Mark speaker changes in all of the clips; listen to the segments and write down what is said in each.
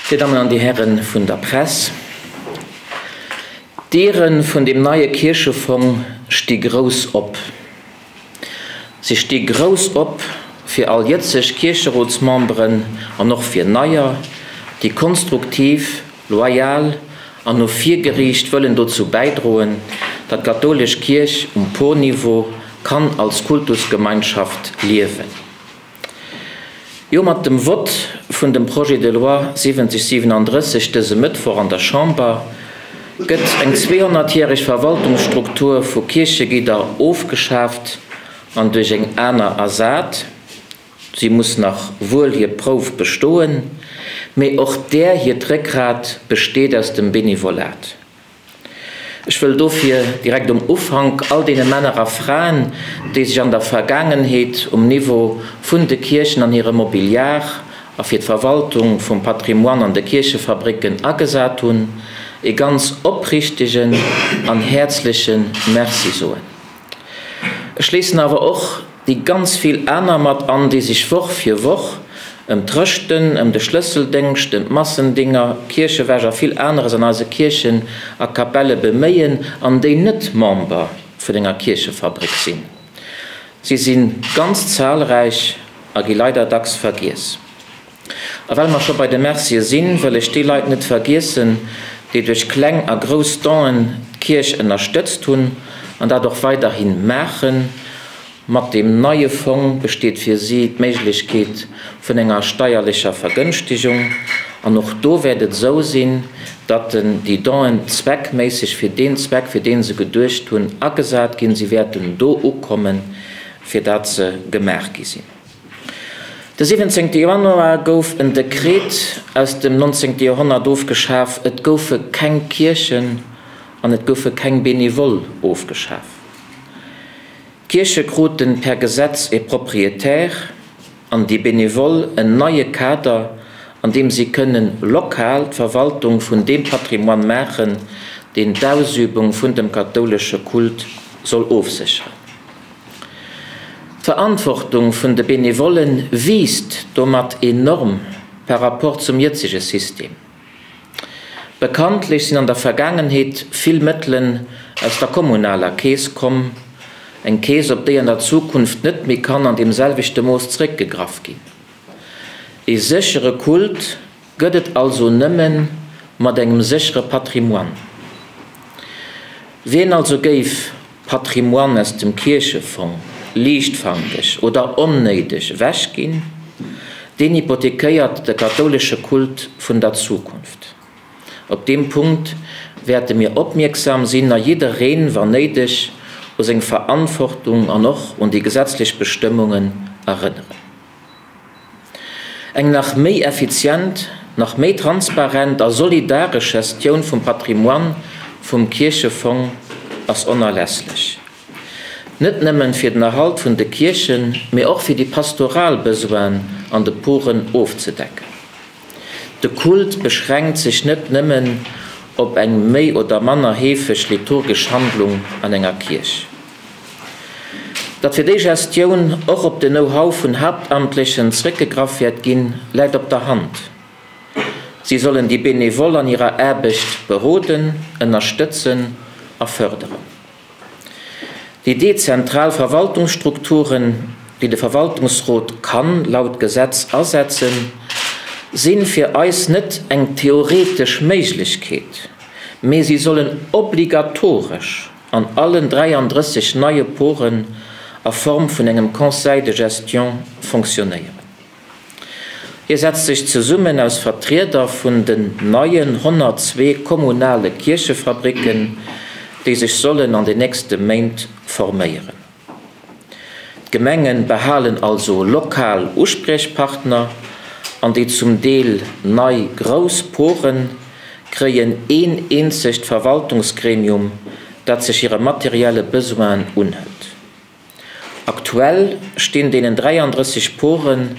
Speaker 1: Dir Dammen an Dir Häre vun der Press, d'Diere vun deem neie Kierchefong sti grouss op. Si sti grouss op fir all jëtzeg Kiercherotsmemberen an och fir neier, déi konstruktiv, loyal an no vir geriicht wëllen dozou bäidroen, datt d'kathoulesch Kierch um Porniveau kann als Kultusgemeinschaft liewen. Jo, mat dem Vott vun dem Projet de loi 7037 dëse Mëttwoch an der Chamber gëtt eng zweehonnertjäreg Verwaltungsstruktur vu Kierchegidder ofgeschaaft an duerch eng aner ersat. Si muss nach wuel hir Prouf bestoen, mee och där hiert Réckgrat besteet aus dem Benevolat. Ech wëll dofir direkt um Ufank all deene Männer a Fraen, déi sech an der Vergaangenheet um Niveau vun de Kierchen an hirem Mobiliar a fir d'Verwaltung vum Patrimoine an de Kierchefabricken agesat hunn, e ganz oprichtegen an häerzleche Merci soen. Ech schléissen awer och déi ganz vill aner mat an, déi sech Woch fir Woch ëm d'Rëschten, ëm de Schlësseldéngscht, ëm d'Massendinger, d'Kierchewäsch a vill aneres an eise Kierchen a Kapelle beméien an déi net Member vun enger Kierchefabrik sinn. Si si ganz zahlreich a gi leider dacks vergiess. A well mer scho bei de Mercië sinn, wëll ech déi Leit net vergiessen, déi duerch kleng a grouss Don'en d'Kierch ënnerstëtzt hunn an dat och weiderhi maachen. Mat deem neie Fong besteet fir si d'Méiglechkeet vun enger steierlecher Vergënschtegung. An och do wäert et esou sinn, datt déi Don'en zweckméisseg fir deen Zweck, fir dee se geduecht hunn, agesat ginn. Si wäerten do ukommen, fir dat se gemaach gi sinn. De 17 Januar gouf en Dekret aus dem 19. Joerhonnert ofgeschaf, et goufe keng Kierchen an et goufe keng Benevole ofgeschaf. D'Kierche kruten per Gesetz e Propriétaire an déi Benevole en neie Kader, an deem si kënnen lokal d'Verwaltung vun deem Patrimoine maachen, deen d'Ausübung vun dem kathoulesche Kult soll ofsécheren. D'Verantwortung vun de Benevollen wiisst domat enorm par rapport zum jëtzege System. Bekanntlech sinn an der Vergaangenheet vill Mëttelen aus der kommunaler Keess komm, eng Keess, op déi an der Zukunft net méi kann an deem selwechte Mooss zréckgegraff ginn. Ee séchere Kult gëtt et also nëmme mat engem séchere Patrimoine. Wien also géif Patrimoine aus dem Kierchefong liichtfankeg oder onnéideg ewechginn, deen hypothekéiert de kathoulesche Kult vun der Zukunft. Op deem Punkt wäerte mir opmierksam sinn a jiddereen, wann néideg, u seng Verantwortung an och un déi gesetzlech Bestëmmungen erënneren. Eng nach méi effizient, nach méi transparent a solidaresch Gestioun vum Patrimoine vum Kierchefong ass onerlässlech. Net nëmmen fir den Erhalt vun de Kierchen, mee och fir déi pastoral Besoinen an de Poren ofzedecken. De Kult beschränkt sech net nëmmen op eng méi oder manner heefeg liturgesch Handlung an enger Kierch. Datt fir déi Gestioun och op den Know-how vun Haaptamtlechen zréckgegraff wäert ginn, läit op der Hand. Si sollen déi Benevole an hirer Aarbecht beroden, ënnerstëtzen a fërderen. Déi dezentral Verwaltungsstrukturen, déi de Verwaltungsrot kann laut Gesetz asetzen, si fir eis net eng theoretesch Méiglechkeet, mee si sollen obligatoresch an allen 33 neie Poren a Form vun engem Conseil de gestion fonctionnéieren. Hie setzt sech zesummen aus Vertrieder vun den neien 102 kommunale Kierchefabricken, déi sech sollen an den nächste Méint forméieren. D'Gemenge behalen also lokal Uspriechpartner an déi zum Deel nei grouss Poren kréien een eenzegt Verwaltungsgremium, dat sech hire materielle Besoinen unhëlt. Aktuell stinn deenen 33 Poren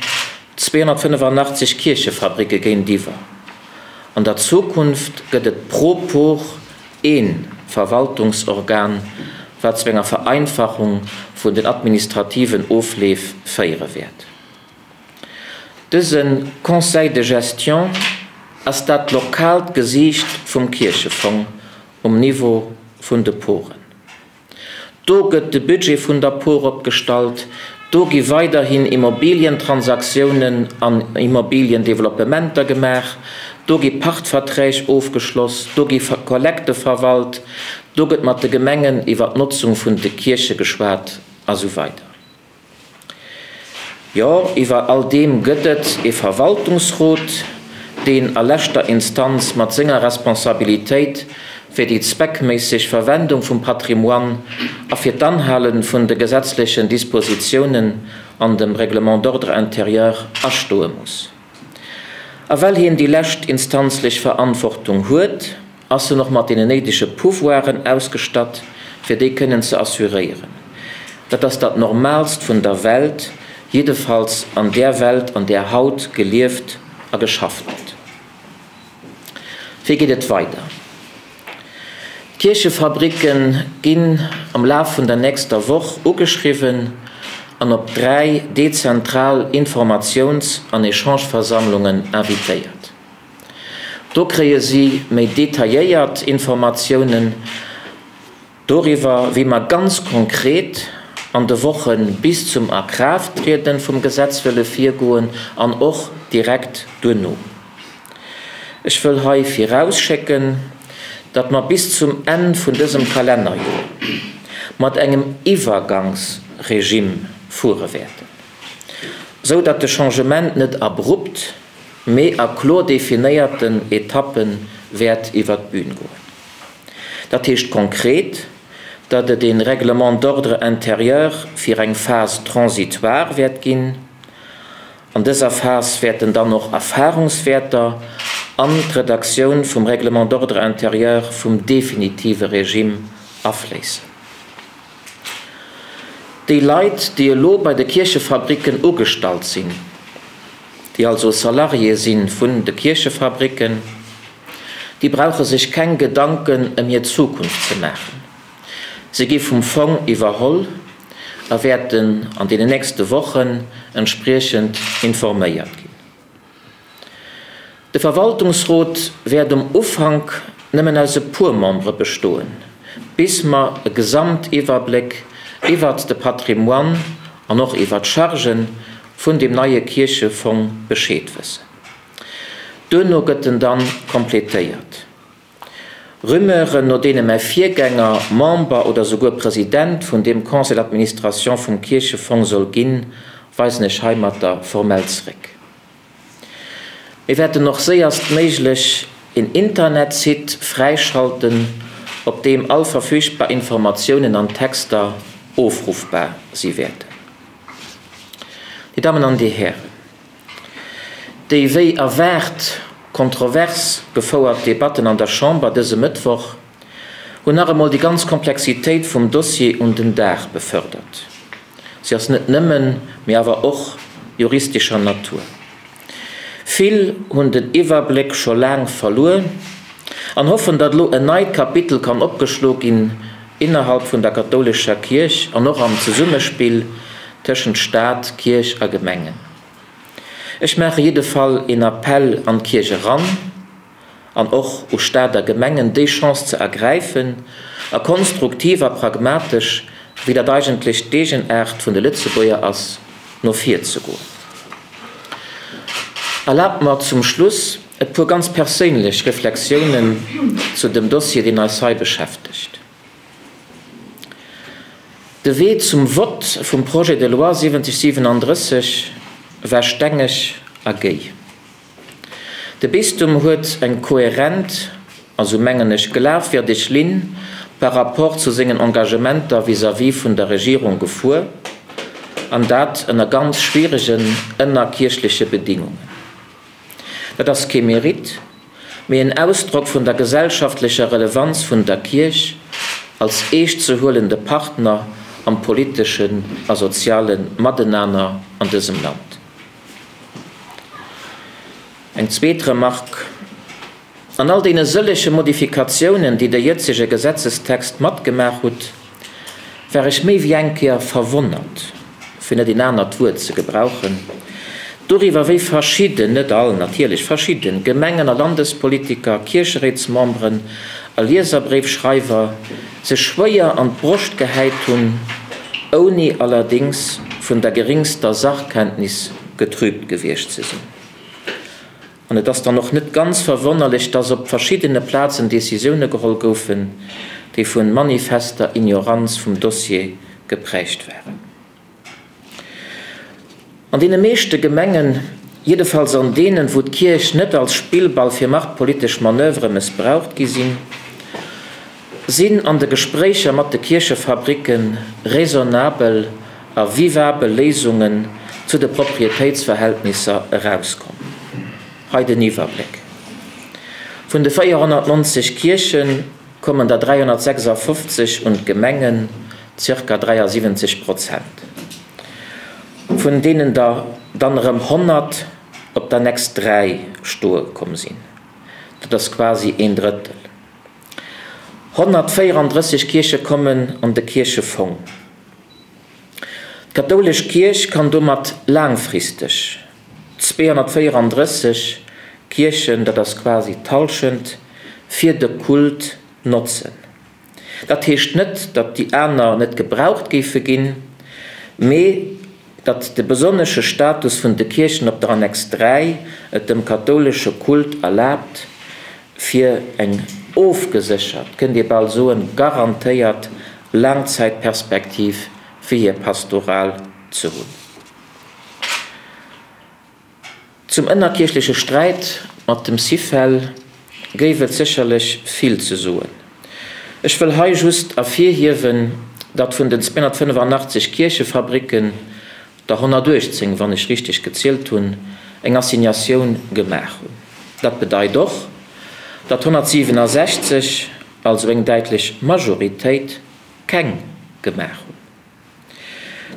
Speaker 1: 285 Kierchefabricke géintiwwer. An der Zukunft gëtt et pro Por ee Verwaltungsorgan, wat zu enger Vereinfachung vun den administrativen Ofleef féiere wäert. Dëse Conseil de gestion. ass dat lokaalt Gesiicht vum Kierchefong um Niveau vun de Poren. Do gëtt de Budget vun der Por opgestallt, do gi weiderhin Immobilientransaktiounen an Immobiliendeveloppementer gemaach, do gi Pachtverträg ofgeschloss, do gi Kollekte verwalt, do gëtt mat de Gemengen iwwer d'Notzung vun de Kierche geschwat a sou weider. Jo, iwwer all deem gëtt et e Verwaltungsrot, deen a leschter Instanz mat senger Responsabilitéit fir déi zweckméisseg Verwendung vum Patrimoine a fir d'Anhale vun de gesetzlechen Dispositiounen an dem Règlement d'ordre intérieur astoe muss. A well hien déi lescht instanzlech Verantwortung huet, ass en och mat deenen néidege Pouvoiren ausgestatt, fir déi kënnen ze assuréieren. Dat ass dat Normaalst vun der Welt, jiddefalls an där Welt, an där haut gelieft a geschafft gëtt. Wéi geet et weider? D'Kierchefabricke ginn am Laf vun der nächster Woch ugeschriwwen an op 3 dezentral Informatiouns an Echangeversammlungen invitéiert. Do kréie si méi detailléiert Informatiounen doriwwer, wéi mer ganz konkret an de Woche bis zum A-Kraaft-Triede vum Gesetz wëlle virgoen an och direkt duerno. Ech wëll hei virausschécken, datt mer bis zum Enn vun dësem Kalennerjoer mat engem Iwwergangsregime fuere wäerten, sou datt de Changement net abrupt, mee a kloer definéierten Etappe wäert iwwert d'Bün goen. Dat heescht konkret, datt et ee Règlement d'ordre intérieur fir eng Phase transitoire wäert ginn. An dëser Phas wäerten dann och Erfahrungswäerter an d'Redaktioun vum Règlement d'ordre intérieur vum definitive Regime afléissen. Déi Leit, déi elo bei de Kierchefabricken ugestallt sinn, déi also Salarié si vun de Kierchefabricken, déi brauche sech keng Gedanken ëm hir Zukunft ze maachen. Se gi vum Fong iwwerholl a wäerten an deenen nächste Wochen entspriechend informéiert ginn. De Verwaltungsrot wäert um Ufank nëmmen aus e puer Membere bestoen, bis mer e Gesamtiwwerbléck iwwert de Patrimoine an och iwwert d'Chargen vun deem neie Kierchefong Bescheed wëssen. Duerno gëtt en dann completéiert. Rumeuren, no deene mäi Virgänger Member oder souguer President vun deem Conseil d'administration vum Kierchefong soll ginn, weisen ech heimatter formell zeréck. Mir wäerten och séierstméiglech een Internetsite fräischalten, op deem all verfügbar Informatiounen an Texter ofruffbar si wäerten. Dir Dammen an Dir Hären, déi wéi erwaart kontrovers gefouert Debatten an der Chamber dëse Mëttwoch hunn nach emol déi ganz Komplexitéit vum Dossier un den Dag befördert. Si ass net nëmmen, mee awer och juristescher Natur. Vill hunn den Iwwerbléck scho laang verluer an hoffen, datt elo en neit Kapitel kann opgeschlo ginn innerhalb vun der kathoulescher Kierch an och am Zesummespill tëschent Staat, Kierch a Gemengen. Ech maache jidde Fall een Appell an d'Kierch eran an och u Staat a Gemengen, déi Chance ze ergräifen a konstruktiv a pragmatesch, wéi dat eigentlech d'Eegenaart vun de Lëtzebuerger ass, no vir ze goen. Erlaabt mer zum Schluss e puer ganz perséinlech Reflexiounen zu dem Dossier, deen eis hei beschäftegt. De Wee zum Vott vum Projet de loi 7037 war stengeg a géi. De Bistum huet eng kohärent a sou mengen ech glafwierdeg Linn par rapport zu sengen Engagementer vis-à-vis vun der Regierung gefuer, an dat ënner ganz schwieregen ënnerkierchleche Bedingungen. Dat ass kee Mérite, mee en Ausdrock vun der gesellschaftlecher Relevanz vun der Kierch als eescht ze huelende Partner am politeschen a soziale Matenaner an dësem Land. Eng zweet Remarque, An all deene sëllege Modifikatiounen, déi de jëtzege Gesetzestext matgemaach hutt, war ech méi wéi eng Kéier verwonnert, fir net een anert Wuert ze gebrauchen, Doriwwer, wéi verschidden, net all natierlech, verschidden Gemengen a Landespolitiker, Kiercheréitsmemberen a Lieserbréifschreiwer sech schwéier an d'Broscht gehäit hunn, ouni allerdéngs vun der geringster Sachkenntnis getrübt gewiescht ze sinn. An et ass dann och net ganz verwonnerlech, dass op verschiddene Plazen Decisioune geholl goufen, déi vun manifester Ignoranz vum Dossier geprägt waren. An deene meeschte Gemengen, jiddefalls an deenen, wou d'Kierch net als Spillball fir machtpolitesch Manövere mëssbraucht gi sinn, sinn an de Gespréicher mat de Kierchefabricke raisonnabel a vivabel Léisungen zu de Proprietéitsverhältnisser erauskomm. Hei den Iwwerbléck. Vun de 490 Kierche kommen der 356 un d'Gemengen, zirka 73 Prozent, vun deenen der dann erëm 100 op der Annex 3 stoe komm sinn, dat ass quasi een Drëttel. 134 Kierche kommen an de Kierchefong. D'kathoulesch Kierch kann domat laangfristeg 234 Kierchen, dat ass quasi d'Hallschent, fir de Kult notzen. Dat heescht net, datt déi aner net gebraucht géife ginn, mee datt de besonnesche Status vun de Kierchen op der Annex 3 et dem kathoulesche Kult erlaabt, fir eng ofgeséchert, kënnt ee bal soen, garantéiert Laangzäitperspektiv fir hir Pastoral ze hunn. Zum ënnerkierchleche Sträit mat dem Syfel géif et sécherlech vill ze soen. Ech wëll hei just ervirhiewen, datt vun den 285 Kierchefabricken der 118, wann ech richteg gezielt hunn, eng Assignatioun gemaach hunn. Dat bedeit och, datt 167, also eng däitlech Majoritéit, keng gemaach hunn.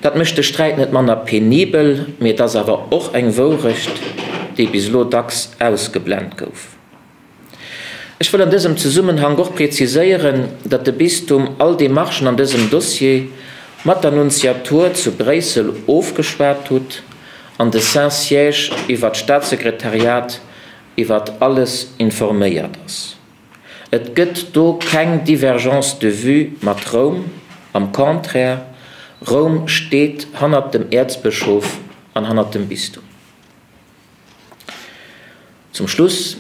Speaker 1: Dat mécht de Sträit net manner penibel, mee et ass awer och eng Wourecht, déi bis elo dacks ausgeblent gouf. Ech wëll an dësem Zesummenhank och preziséieren, datt de Bistum all Demarchen an dësem Dossier mat der Nuntiatur zu Bréissel ofgeschwat hutt an de Saint-Siège iwwert d'Staatssekretariat iwwert alles informéiert ass. Et gëtt do keng Divergence de vue mat Roum, am Contraire, Roum steet hannert dem Äerzbëschof an hannert dem Bistum. Zum Schluss,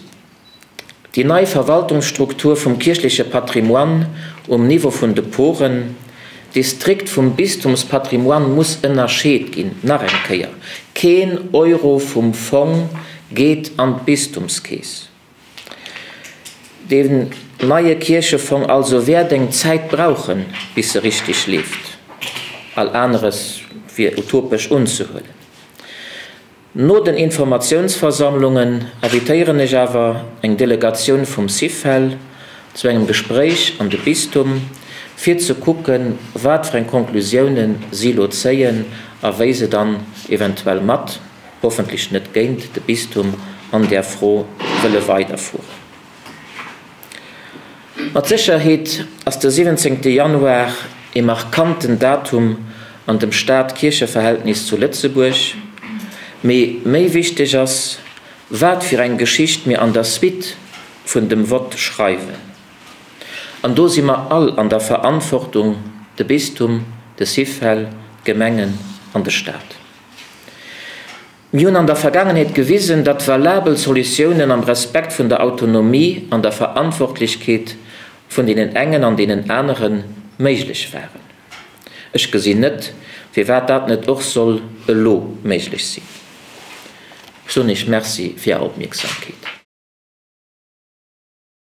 Speaker 1: Déi nei Verwaltungsstruktur vum kierchleche Patrimoine um Niveau vun de Poren, déi strikt vum Bistumspatrimoine muss ënnerscheet ginn, nach eng Kéier, keen Euro vum Fong geet an d'Bistumskeess. Deen neie Kierchefong also wäert eng Zäit brauchen, bis e richteg leeft. All aneres wier utopesch unzehuelen. No den Informatiounsversammlungen invitéieren ech awer eng Delegatioun vum Syfel zu engem Gespréich an de Bistum, fir ze kucken, wat fir eng Conclusiounen si lo zéien a wéi se dann eventuell mat hoffentlech net géint de Bistum an där Fro wëlle weiderfueren. Mat Sécherheet ass de 17 Januar ee markanten Datum an dem Staat-Kierche-Verhältnis zu Lëtzebuerg, mee méi wichteg ass, wat fir eng Geschicht mir an der Suite vun dem Vott schreiwen. An do si mer all an der Verantwortung, de Bistum, de Syfel, d'Gemengen an de Staat. Mir hunn an der Vergaangenheet gewisen, datt valabel Solutiounen am Respekt vun der Autonomie an der Verantwortlechkeet vun deenen engen an deenen anere méiglech waren. Ech gesinn net, firwat dat net och soll elo méiglech sinn. Ech soen Iech Merci fir Är Opmierksamkeet.